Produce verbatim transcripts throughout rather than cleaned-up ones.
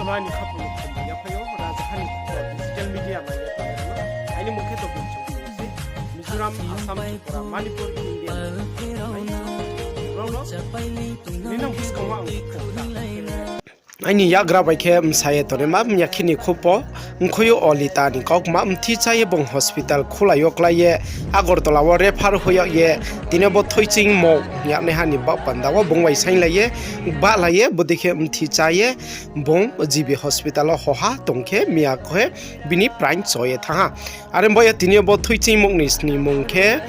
Ani khaphang ni khumbai ya phai o, rajaha ni digital media mai ya phai o. Aini mung khe to bung chong se. Mizoram, Assam, Tripura, Manipur, India. Rao no, nini buskang wa ang. Aini yagra bai khe msa ye tongnai ma, mya khe ni khupo, mkhui yo Olita ni kaukma, mthi cha ye bung hospital khulai yo klái ye, Agartala wo refer hoih yag ye, tini bo thoiching mo, yaknaiha ni baoh panda wo bung bai sainglai ye, bahlai ye, bodei khe mthi cha ye, bung G B hospital wo hoha tong khe, mya khe bini prain cho ye thanng ha. Are bo ye tini bo thoiching mung ni snimung khe,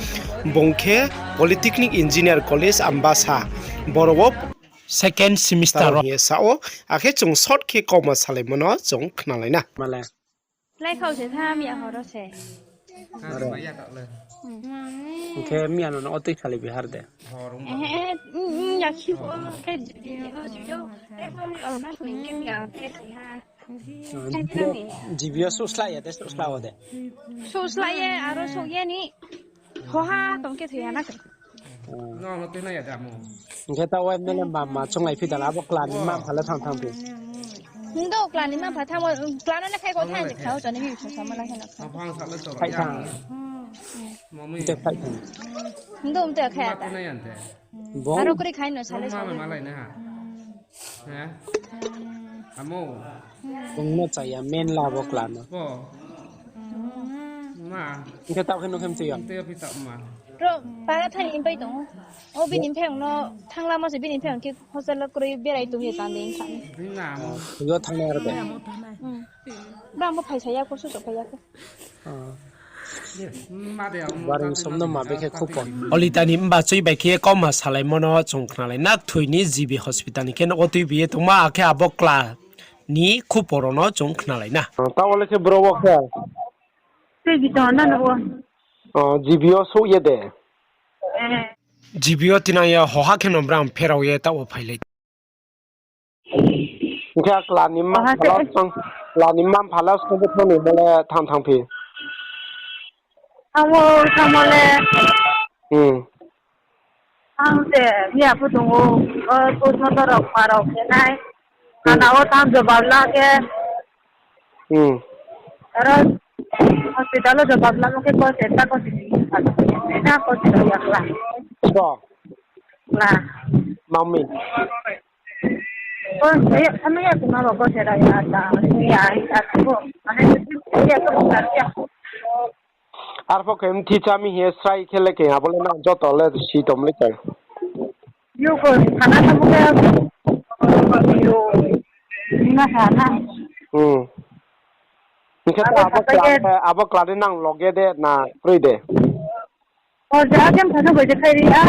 bung khe Polytechnic Engineer College Ambasa, boro wo second semester hing ye sa ou, akhe chung short khe kauma salaimo no chung khnalai na. Malai. Lai khao se tha, miya horo se. Aro. Hing khe miya no no otui salai bihar de. Ehe, ya khi o, khe, G B yo souhsla ya de, souhsla o de. Souhsla ye, aro souh ye ni. Hoha tong khe thoi ya na khe. Hing khe taoh wai mele mama chunglai phi dala abo kla ni mma mpha le thanng thanng phi. Hing do kla ni mma mpha thanng, kla no le khai ko thanng je kha o chani mi sa ma la khe na. Khai thanng. Hing do mte khai ta. Aro kri khai no sa le sa. Bung no chaya men la bo kla no. Hing khe taoh khe no khe mtui yo. Ro, para thanng ni pai tong ou. O bini mphaiyong no thanng lamo se bini mphaiyong khe hostel wo kroi berai tong ye tang de. Yo thanng nai aro de. Bang bo phaisa ya kho, suso phai ya kho. Baring som no ma be khe khupo. Olita ni mba choi bai khe kauma salaimo no chung khnalai na, kthoi ni G B hospital ni khe no o tuibi ye tongma, akhe abo kla ni khupo rao no chung khnalai na. Taoh le khe bro wo khe. G B yo souh ye de. G B yo tinang ya hoha khe no brang pherao ye taoh wo phailai. Hing khe kla ni mma mpha le, kla ni mma mpha le song bo thanng ni mo le thanng thanng phi. Thanngmo, thanngmo le. Ang se miya pho tong ou, o postmortem rao kma rao khe nai. Thana wo thanng jobab la khe. Aro hospital wo jobab lamo khe kose ta kose ni sa, ta kose rao ya kla. Kla. Mami. Kose, ano ya kma bo kose rao ya ta, ya, ya, ya. Arphuh khe mthi chá mi hing ye srai khe le khe abo le nang joto le si tong le khe. Yo ko thana tamo khe yo. Hing khe abo kla de nang loge de na kroi de. O ja khe mthano bai je khai ri a.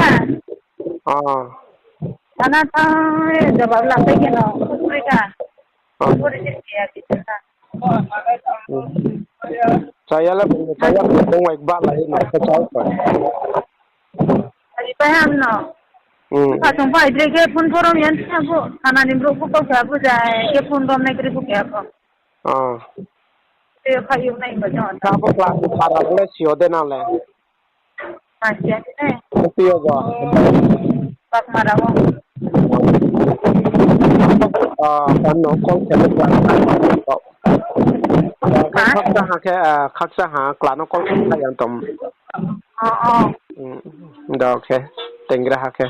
Thana thanng jobab la pai khe no kroi kha. Chaya le bung, chaya le bung bai bahlai no khe chá pa. Ari pai ham no. Kha song pai dre khe phone pho rom yan sa bo. Thana ni brouh pho kau sa bo jai khe phone rom nai kri pho khe pho. Tei kha yo nai ba no. Abo kla ni para le si o de nang le. Mati yo ba. Pakmara wo. Ano call khe le kla. Khakcha ha khe, khakcha ha kla no call khe yang tom. Do khe, tengra ha khe.